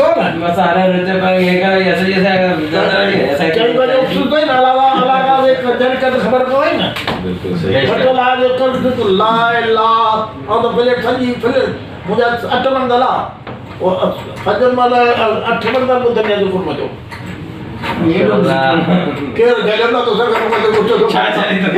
ڏسو نه. اسان هر هر چئي پر هي ڪري اسان جي اسان چئي بجي اٿون ٿا نه الله الله الله جي جن ڪد خبر پوي نه. بلڪل صحيح. ڦٽو لا جو ڪر ڏتو لا لا او ته پليٽ سڄي فل منهنجا 8 بندل آ. او فجر مهل 8 بندل ٻڌن جو ذڪر مچو. ڪير جهلندو تو سان گڏ مون کي ڇا جهليندو؟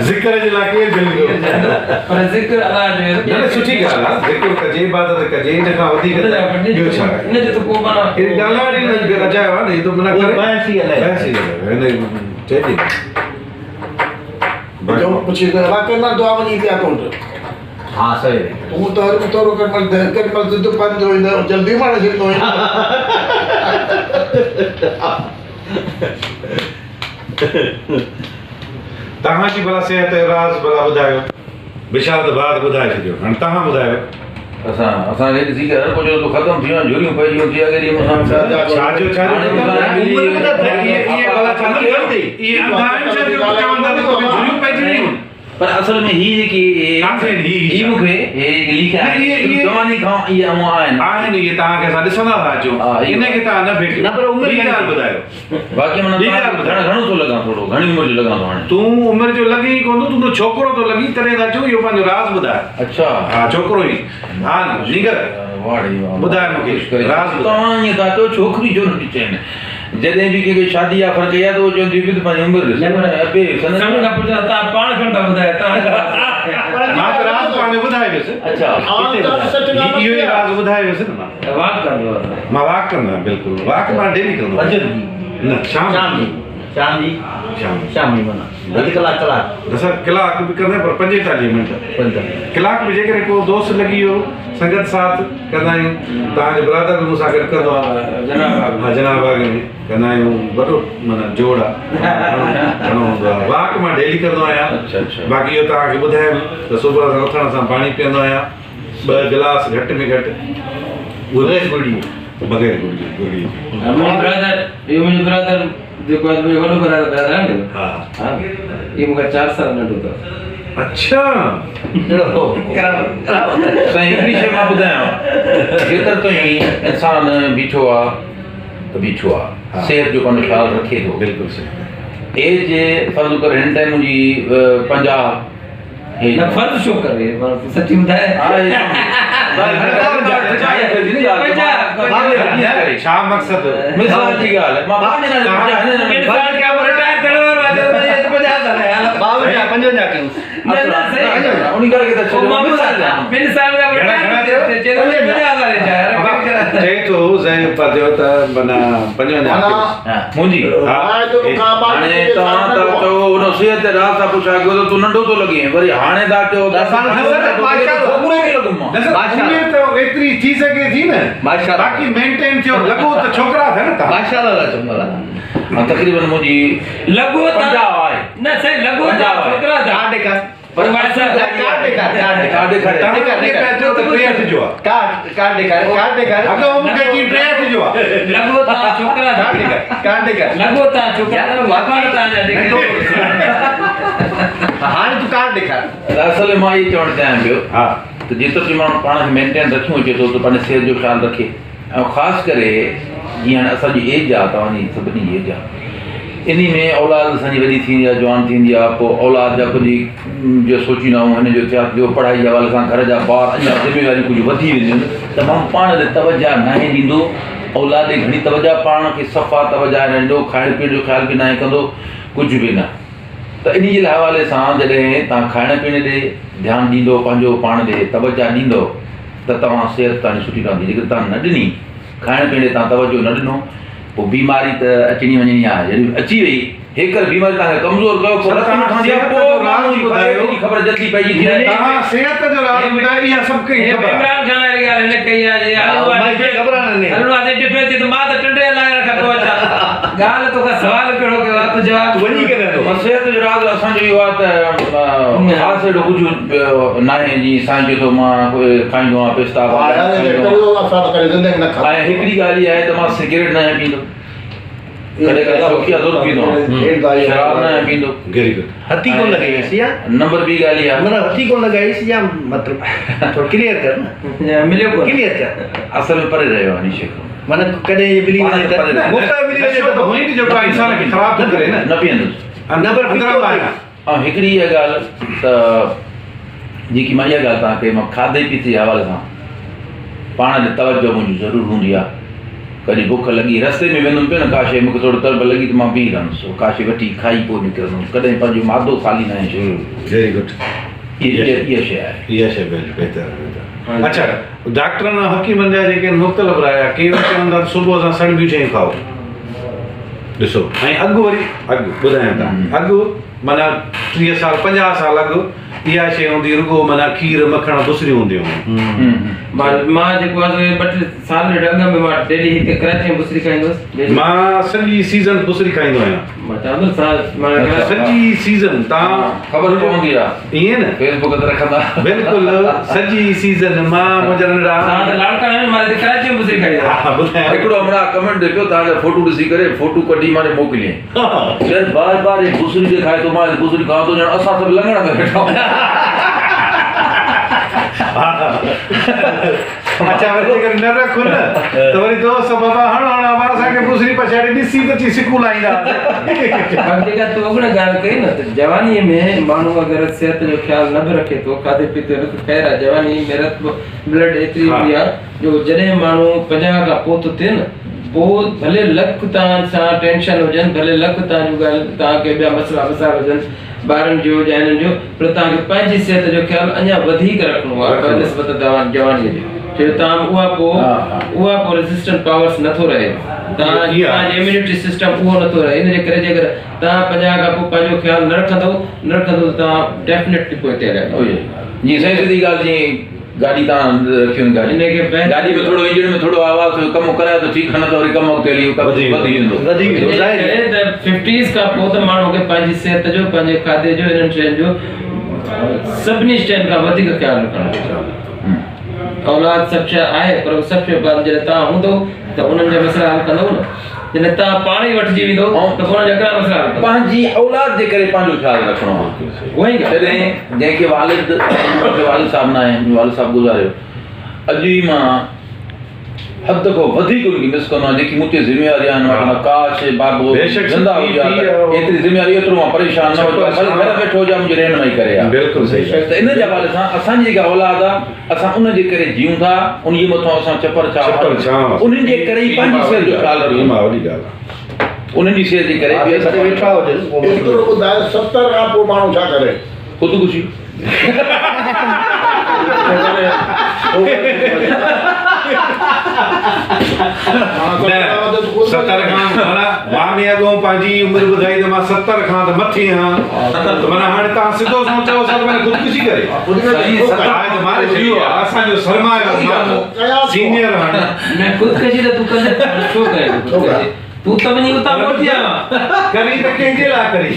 ذڪر جي لاء ڪير جهليندو؟ پر ذڪر الله جو نه نه سٺي ڳالهه آهي ذڪر ڪجي عبادت ڪجي ان کان وڌيڪ ته ٻيو ڇا آهي؟ ان جو ته ڪو معنيٰ هي ڳالهائڻ ئي نه اجايو آهي نه هي ته معنيٰ ڪري بحث ئي الائي بحث ئي الائي هن چئجي جو پڇي ته واقعي نه دعا وڃي پيا ڪونٽ ها صحيح تون ته هر ٿورو ڪر مل ڪر مل ضد پنڌ ايندو جلدي ماڻ ڇڏندو توهان جي ڀلا صحت جو راز ڀلا ٻڌايو بشارت بعد ٻڌائي ڇڏيو هاڻي توهان ٻڌايو. اسان اسان کي ڏسي ڪري هر ڪو چوي ٿو ختم ٿي ويو آهين جهريون پئجي ويون ٿي اڳي ڏينهن مون سان ڇا جو ڇا جو اهي ڀلا ڇا اهي انڌا آهن ڇا جو چون ٿا ته توکي جهريون پئجي ويون. پر اصل ۾ هي جيڪي ڪاٿي آهن هي هي مون کي هي جيڪي ليک آهن جواني کان اهي امون آهن. آهن اهي توهان کي اسان ڏسندا ٿا اچون ان کي توهان نه ڀيٽيو. نه پر عمر ٻي ڳالهه ٻڌايو. باقي معنيٰ ٻي ڳالهه ٻڌايو. گهڻو ٿو لڳان ٿورو گهڻي عمر جو لڳان ٿو هاڻي. تون عمر جو لڳين ئي ڪونه ٿو تون ته ڇوڪرو ٿو لڳين تڏهن ٿا چئون اهو پنهنجو راز ٻڌاء. اڇا. ها ڇوڪرو ئي ها نينگر واهه ڙي واهه. ٻڌاء مون کي راز ٻڌاء. توهان ائين ٿا چئو ڇوڪري ڇو نٿي چئين. جڏهن به ڪنهن کي شادي آفر ڪئي آهي ته اهو چوندي هئي ته پنهنجي عمر ڏس. پر ابي سندس سڀني کان پڇان توهان پاڻ ڇو نٿا ٻڌايو توهان جو راز. مان ته راز پنهنجو ٻڌائي ويس. اڇا ڪٿي ٻڌايو. هي اهو ئي راز ٻڌائي ويس نه مان. واڪ ڪندو آهي. مان واڪ ڪندو آهيان بلڪل واڪ مان ڊيلي ڪندو آهيان. فجر جي نه شام شام جي شام جي شام جي شام جي معنيٰ اڌ ڪلاڪ ڪلاڪ نه سر ڪلاڪ به ڪندا آهيون پر 45 منٽ 45 ڪلاڪ به جيڪڏهن ڪو دوست لڳي ويو سنگت ساٿ ڪندا آهيون توهان جو برادر به مون سان گڏ ڪندو آهي جناح باغ ها جناح باغ ۾ ڪندا آهيون وڏو معنيٰ جوڙ آهي گهڻو هوندو آهي واڪ مان ڊيلي ڪندو آهيان اڇا اڇا باقي اهو توهان کي ٻڌايم ته صبح سان اٿڻ سان پاڻي پيئندو آهيان ٻه گلاس گهٽ ۾ گهٽ بغير گرڙي بغير گرڙي گرڙي جي. منهنجو برادر اهو منهنجو برادر جيڪو آهي منهنجو وڏو برادر برادر آهي نه ها ها اهو مون کان 4 سال ننڍو اٿس. اڇا سائين هڪڙي شيء مان ٻڌايان جيتر تائين انسان بيٺو آ ته بيٺو آ صحت جو پنهنجو خيال رکي ٿو بلڪل صحيح ايج فرض ڪر هن ٽائيم منهنجي 50 نه فرض ڇو ڪري سچي ٻڌاء. ڇا مقصد مثال جي ڳالهه مان چئي ٿو زين پديو ته معنيٰ 55 منهنجي هاڻي توهان ٿا چئو ان صحت تي راز ٿا پڇا ڪيو ته تون ننڍو ٿو لڳين وري هاڻي ٿا چئو ته ڇوڪرو ٿو لڳم مان. عمر ته ايتري ٿي سگهي ٿي نه باقي مينٽين ٿيو لڳو ته ڇوڪرا ٿا نه توهان. ماشاءالله ٿا چئون ڀلا. ها تقريبن منهنجي لڳو ته 50 آهي. نه سائين لڳو ته ڇوڪرا ٿا. ڪارڊ ڏيکار. پر ڪارڊ ڏيکار ڪارڊ ڪارڊ ڏيکار توهان کي پيا چئو ته 63 جو آ. ڪارڊ ڪارڊ ڏيکار ڪارڊ ڏيکار. اڳ مون کي چئي 63 جو آ. لڳو ته ڇوڪرا ٿا. ڪارڊ ڏيکار ڪارڊ ڏيکار. لڳو ته ڇوڪرا ٿا وپار تان جا ڏيکار. هاڻي تون ڪارڊ ڏيکار. اصل ۾ مان اهو چوڻ چاهيان پيو ها ته جيترو به ماڻهو پاڻ کي مينٽين رکيون اچي ٿو ته پنهنجي صحت جو خيال رکي ۽ خاص ڪري جيئن هاڻي اسان جي ايج آ توهان جي سڀني جي ايج آ انهي ۾ اولاد اسان جي وڏي ٿيندي آ جوان ٿيندي آ پوء اولاد جا ڪجهه جو سوچيندا آهيون هن جو ٿيا ٿيو پڙهائي جي حوالي سان گهر جا بار اڃا ذميواريون ڪجهه وڌي وينديون آهن ته ماڻهو پاڻ ڏي توجه ناهي ڏيندو اولاد ڏي گهڻي توجه پاڻ کي صفا توجه نه ڏيندو کائڻ پيئڻ جو خيال به ناهي ڪندو ڪجهه به نه ته انهي جي حوالي سان جڏهن توهان کائڻ پيئڻ ڏي ڌيان ڏيندو پنهنجو پاڻ ڏي توجه ڏيندو ته توهان صحت توهان جي سٺي رهندي جيڪڏهن توهان نه ڏني کائڻ پيئڻ ڏي توهان توجه نه ڏنو پوء بيماري ته اچڻي وڃڻي آهي جڏهن اچي وئي هيڪر بيماري توهان کي ڪمزور ڪيو پوء رت نه ٺهندي آهي پوء ماڻهو جي فريب جي خبر جلدي پئجي ٿي وڃي. توهان صحت جو راز ٻڌايو اها سڀ ڪنهن کي خبر آهي. عمران خان واري ڳالهه هن ڪئي آهي جي هلڻو آهي ڊفينس چي ته مان ته ٽنڊي لاهي رکان ٿو اچان ڳالهه توکان سوال ڪهڙو ڪيو آهي تون جواب وڃي ڪڏهن ٿو. پر صحت جو راز اسان جو اهو آهي ته خاص اهڙو ڪجهه ناهي جيئن سائين چئي ٿو مان کائيندو آهيان پستا بادام کائيندو آهيان ۽ هڪڙي ڳالهه اها آهي ته مان سگريٽ ناهيان پيئندو. ڪڏهن ڪڏهن شوقيه ضرور پيئندو آهيان، شراب نه آهيان پيئندو. ويري گڊ هٿي ڪونه لڳائيس يا نمبر ٻي ڳالهه اها. معنيٰ هٿي ڪونه لڳائيس يا مطلب ٿورو ڪليئر ڪر نه. مليو ڪونه. ڪليئر ڪر. اصل ۾ پري رهيو آهي نشي کان. معنيٰ ڪڏهن ائين ملي وڃي ته مفت ۾ ملي وڃي ته هونئن به جيڪو آهي انسان کي خراب ٿو ڪري نه. نه پيئندس. نه پر اندران ٻاهران. ۽ هڪڙي اها ڳالهه ته جيڪي مان اها ڳالهه توهان کي مان کاڌي پيتي جي حوالي سان پاڻ ڏي توجه منهنجي ضرور هوندي آهي. ڪڏهن بک لڳي رستي ۾ ويندم پيو نه ڪا شيء مون کي ٿورو طلب لڳي ته مان بيهي رهندس اها ڪا شيء وٺي کائي پوء نڪرندم ڪڏهن پنهنجو مادو خالي ناهي ڇڏيو. Very good. اها شيء آهي. اها شيء بهتر آهي. اڇا ڊاڪٽرن ۽ حڪيمن جا جيڪي مختلف رايا ڪي وري چون ٿا ته صبح سان سڻڀيون شيون کائو ڏسو ۽ اڳ وري اڳ ٻڌايان ٿا اڳ معنيٰ 30 سال 50 سال اڳ اها شيء هوندي رڳو معنيٰ کير مکڻ بسريون هونديون هيون. مان جيڪو آهي سو ٻه ٽي سال ڏيڍ اڳ ۾ مان ڊيلي هتي ڪراچي ۾ بسري کائيندو هوس. مان سڄي سيزن بسري کائيندو آهيان. مان چوان ٿو سال مان سڄي سيزن تان خبر پوندي آ ائين نه فيس بڪ تي رکندا بلڪل سڄي سيزن مان منهنجا ننڍڙا تان ته لاڙڪاڻي ۾ مان هتي ڪراچي ۾ بسري کائي ها ٻڌايان هڪڙو همراهه ڪمينٽ ڏئي پيو توهان جا فوٽو ڏسي ڪري فوٽو ڪڍي مانجي موڪليائين چيس بار بار هي بسري ڏيکاري ٿو مان بسري کان ٿو ڄڻ اسان سڀ لنگڙ ۾ ويٺا اڇا وري جيڪڏهن نه رکون نه ته وري دوست بابا هڻ هڻ بابا اسان کي بسري پڇاڙي ڏسي ته اچي سڪون لاهيندا. پر جيڪا تو اڳڙ ڳالهه ڪئي نه ته جوانيء ۾ ماڻهو اگر صحت جو خيال نه به رکي ٿو کاڌي پيتي جو ته خير آهي جواني ۾ رت بلڊ ايتري هوندي آهي جو جڏهن ماڻهو 50 کان پوء ٿو ٿئي نه پوء ڀلي لک توهان سان ٽينشن هجن ڀلي لک توهان جون ڳالهيون توهان کي ٻيا مسئلا مسائل هجن ٻارن جو يا هنن جو پر توهان کي پنهنجي صحت جو خيال اڃا وڌيڪ رکڻو آهي بنسبت جوانيء جي ڇو جو توهان ۾ اها پوء اها پوء ريزسٽنٽ پاورس نٿو رهي توهان جي اميونٽي سسٽم اهو نٿو رهي ان جي ڪري جيڪر توهان 50 کان پوء پنهنجو خيال نه رکندو نه رکندو ته توهان ڊيفنيٽلي پوء هتي هليا ويندو. جي سائين سڌي ڳالهه جي گاڏي تان رکيون گاڏي ان کي بهتر گاڏي ۾ ٿورو انجڻ ۾ ٿورو آواز ٿيو ڪم ڪرايو ته ٺيڪ نه ته وري ڪم اڳتي هلي وڌي ويندو وڌي ويندو ظاهر ڪري ته ففٽيز کان پوء ته ماڻهو کي پنهنجي صحت جو پنهنجي کاڌي جو انهن شين جو سڀني شين کان وڌيڪ خيال رکڻ گهرجي. اولاد سڀ شيء آهي پر سڀ شيء بعد جڏهن توهان هوندو ته انهن جا مسئلا حل ڪندو نه جڏهن توهان پاڻ ئي وٺجي ويندو ته پوء انهن جا ڪهڙا مسئلا حل ڪندو. پنهنجي اولاد جي ڪري پنهنجو خيال رکڻو آهي. جڏهن جنهن کي والد مون کي والد صاحب نه آهن والد صاحب گذاريو اڄ ئي مان حد کان وڌيڪ ان کي مس ڪندو آهيان جيڪي مون تي ذميواري آهن مان چوندو ڪاش بابو زنده هجي ها ته ايتري ذميواري ايترو مان پريشان نه هجان ڀلي گهر ويٺو هجان منهنجي رهنمائي ڪري ها بلڪل صحيح ته ان جي حوالي سان اسان جي جيڪا اولاد آهي اسان ان جي ڪري جيئون ٿا ان جي مٿان اسان ڇپر ڇانو انهن جي ڪري ئي پنهنجي صحت جو خيال رکون انهن جي صحت جي ڪري به اسان ويٺا هجن ايترو ٻڌايو 70 کان پوء ماڻهو ڇا ڪري؟ خودڪشي. نه 70 کان معنيٰ مان ۾ اڳئون پنهنجي عمر ٻڌائي ته مان 70 کان ته مٿي آهيان ته معنيٰ هاڻي توهان سڌو سنئون چئو ٿا ته معنيٰ خودڪشي ڪري آهي ته ماري ڇڏيو آهي اسان جو سرمايو مامو سينيئر هاڻي. نه خودڪشي ته تون ڪندين پر ڇو ڪرين ٿو خودڪشي تون ته وڃي اتان موٽي آيو آهين. ڪرين ته ڪنهن جي لاء ڪرين.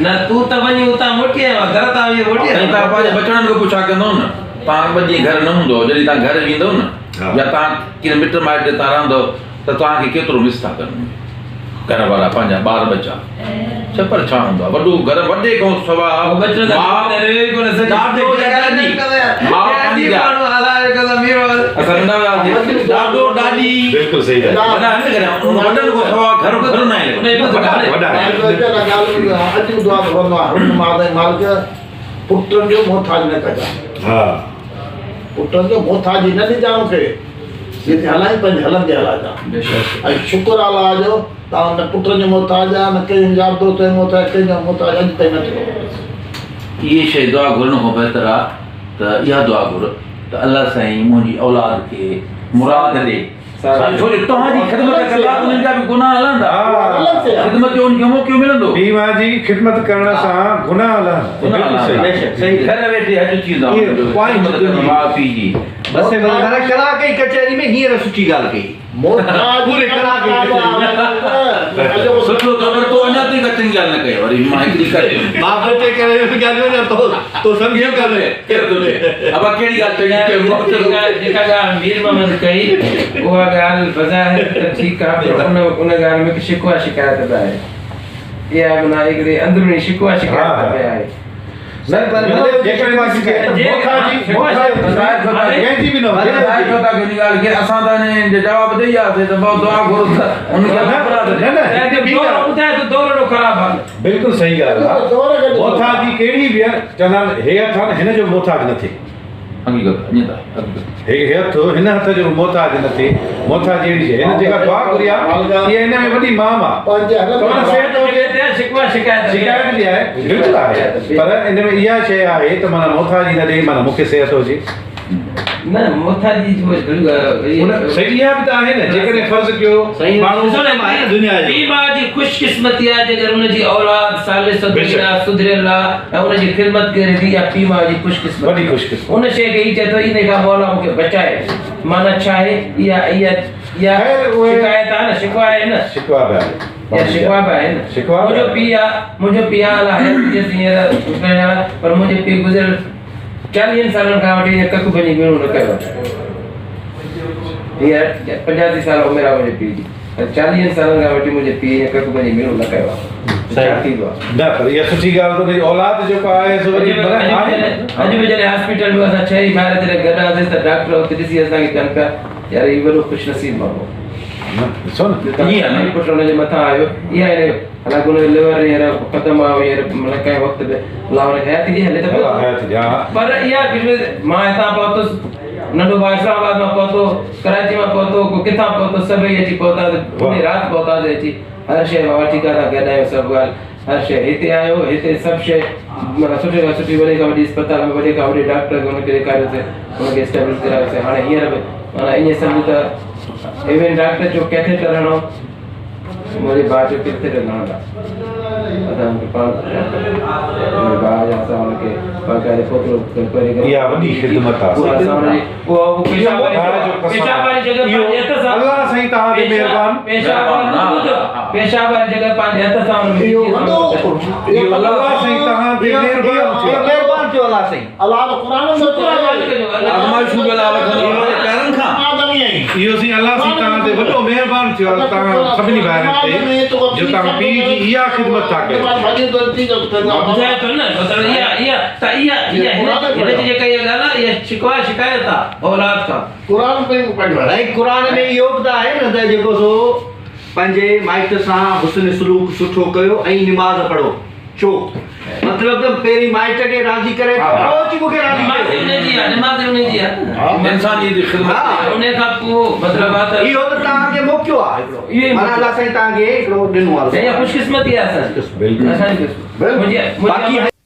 نه تون ته وڃي اتان موٽي آيو آهين گهر تان وڃي موٽي آيو سائين توهان پنهنجي ٻچڙن کي پڇا ڪندؤ نه توهان ٻه ڏينهن گهر نه هوندؤ جڏهن توهان گهر ويندؤ نه يا توهان ڪنهن مٽ مائٽ جي تان رهندؤ ته توهان کي ڪيترو مس ٿا ڪن گهر وارا پنهنجا ٻار ٻچا ڇپر ڇا هوندو آهي وڏو گهر وڏي کان سوا ماء ڏاڏو يا ڏاڏي ماء پنهنجي جا اسان ننڍا هياسين ڏاڏو ڏاڏي بلڪل صحيح ڳالهه وڏا آهن نه گهر وڏن کان سوا گهر گهر نه آهي وڏا وڏا اڄ به دعا گهرندو آهيان رب مالڪ پٽن جو محتاج نه ڪجان ها پٽن جو محتاجي نه ڏجان مون کي جتي هلائين پنهنجي هلندي هلائجان ۽ شڪر آ الله جو ته آئون نه پٽن جو محتاج آهيان نه ڪنهن يار دوست جو محتاج ڪنهن جو محتاج اڄ تائين نه ٿيو. اهي شيء دعا گهرڻ کان بهتر آ ته اها دعا گهر ته الله سائين منهنجي اولاد کي مراد ڏي ڇو جو توهان جي خدمت ڪندا انهن جا به گناهه لهندا خدمت جو انهن کي موقعو ملندو. پيء ماء جي خدمت ڪرڻ سان گناهه لهندا. گناهه لهندا. گهر ويٺي حج ٿي ويندو. خدمت ڪندو ماء پيء جي. بس معنيٰ ڪلاڪ جي ڪچهري ۾ هينئر سٺي ڳالهه ڪئي. پوري ڪلاڪ جي ڪچهري ۾. سٺو ته پر تو اڃا تائين ڪا چڱي ڳالهه نه ڪئي وري مان هڪڙي ڪري. مان به ٽي ڪري ڳالهيون اڃا تو تو سمجهيو ڪانه. ڪير ٿو چئي ابا ڪهڙي ڳالهه چڱي ڪئي جيڪا ڳالهه مير محمد ڪئي اها ڳالهه بظاهر ته ٺيڪ آهي پر ان ان ڳالهه ۾ شڪوه شڪايت به آهي. اها معنيٰ هڪڙي اندروني شڪوه شڪايت به آهي. نه پر جيڪڏهن موٿاجي ڪنهن جي به نه هجي. ظاهر ڇو ٿا ڪيو ان ڳالهه کي اسان ته ان جي جواب ڏئي آياسين ته ڀائو دعا گهرو ته ان کي نه نه هڪ ٻي ڳالهه ٻڌاء ته دور ايڏو خراب حال. بلڪل صحيح ڳالهه آهي موٿاجي ڪهڙي به آهي چوندا آهن هي هٿ آهي نه هن جو موٿاج نه ٿئي. حقيقت ائين ته آهي حقيقت. هي هٿ هن هٿ جو محتاج نه ٿئي، محتاج اهڙي شيء هن جيڪا دعا گهري آهي اها هن ۾ وڏي مام آهي. ته معنيٰ صحت هجي شڪايت به آهي بلڪل آهي پر ان ۾ اها شيء آهي ته معنيٰ محتاجي نه ڏي معنيٰ مون کي صحت هجي. نه محتاجي جو صحيح اها به ته آهي نه جيڪڏهن فرض ڪيو ماڻهو پيء ماء جي خوش قسمتي آهي جيڪڏهن ان جي اولاد صالح سڌريل آهي سڌريل آهي ۽ ان جي خدمت ڪري ٿي اها پيء ماء جي خوش قسمتي وڏي خوش قسمتي ان شيء کي هي چئي ٿو انهي کان مولا مون کي بچائي معنيٰ ڇا آهي اها اها اها شڪايت آهي نه شڪوه آهي نه شڪوه به آهي اها شڪوه به آهي نه شڪوه منهنجو پيء آهي منهنجو پيء آهي الله حيات ڏيس هينئر پر منهنجي پيء گذريل چاليهن سالن کان وٺي هينئر ڪک ڀڃي ٻيڻو نه ڪيو آهي هينئر پنجاسي سال عمر آهي منهنجي پيء جي پر چاليهن سالن کان وٺي منهنجي پيء هينئر ڪک ڀڃي ٻيڻو نه ڪيو آهي ڇا ٿيندو آهي؟ نه پر اها سٺي ڳالهه ته ان جي اولاد جيڪو آهي سو وري آهي نه. اڄ به جڏهن هاسپيٽل ۾ اسان ڇهه ئي ڀائر جڏهن گڏ هئاسين ته ڊاڪٽر اتي ڏسي اسان کي چون پيا يار هي وڏو خوش نصيب ماڻهو آهي. نه ڏسو نه ائين آهي نه پٽ ان جي مٿان آيو اها هن حالانڪه ان جو ليور هينئر ختم آهي هينئر معنيٰ ڪنهن وقت به الله ان کي حياتي ڏي هلي ته پيو پر اها مان هتان پهتس ننڍو ڀاء اسلام آباد مان پهتو ڪراچي مان پهتو ڪو ڪٿان پهتو سڀئي اچي پهتاسين انهي رات پهتاسين اچي هر شيء بابا ٺيڪ آهي اسان گڏ آهيون سڀ ڳالهه هر شيء هتي آيو هتي سڀ شيء معنيٰ سٺي کان سٺي وڏي کان وڏي اسپتال ۾ وڏي کان وڏي ڊاڪٽر کي ان کي ڏيکاريوسين ان کي اسٽيبلش ڪرايوسين هاڻي هينئر به معنيٰ ائين سمجهه ته ايون ڊاڪٽر چيو ڪيٿيٽر هڻو منهنجي ڀاء چيو ڪيٿيٽر نه هڻندا اسان ان کي پاڻ منهنجي ڀاء جا اسان ان کي باقاعده پوترو ڪري اها وڏي خدمت آهي اها اسان ان جي اها پيشاب واري پيشاب واري جڳهه پنهنجي هٿ سان الله سائين توهان تي مهربان پيشاب واري پيشاب واري جڳهه پنهنجي هٿ سان ان اهو وڏو اهو الله سائين توهان تي مهربان ٿيو مهربان ٿيو الله سائين الله ته قرآن ۾ شڪر آهي مالڪ جو آزمائشون به الله وٺندو آهي پيرن کان اهو سائين الله سائين توهان تي وڏو مهربان ٿيو آهي توهان سڀني ڀائرن تي جو توهان پيء جي اها خدمت ٿا ڪيو. ٻڌايو ٿو نه مطلب اها اها ته اها اها هن هن جي جيڪا اها ڳالهه آهي اها شڪوه شڪايت آهي اولاد کان. قرآن ۾ پڙهيو آهي. سائين قرآن ۾ اهو به ته آهي نه ته جيڪو سو پنهنجي مائٽ سان حسن سلوڪ سٺو ڪيو ۽ نماز پڙهو. ڇو؟ مطلب ته پهرين مائٽ کي راضي ڪري ته پوء اچي مون کي راضي نماز ڪيو. انهي جي آهي، نماز انهي جي آهي نه. انسانيت جي خدمت ها. ڪئي. انهي کان پوء مطلب آهي ته اهو ته توهان کي موقعو آهي هڪڙو. اهو ئي معنيٰ الله سائين توهان کي هڪڙو ڏنو آهي. اها خوش قسمتي آهي اسان جي. بلڪل. اسان جي قسمت. منهنجي باقي منهنجي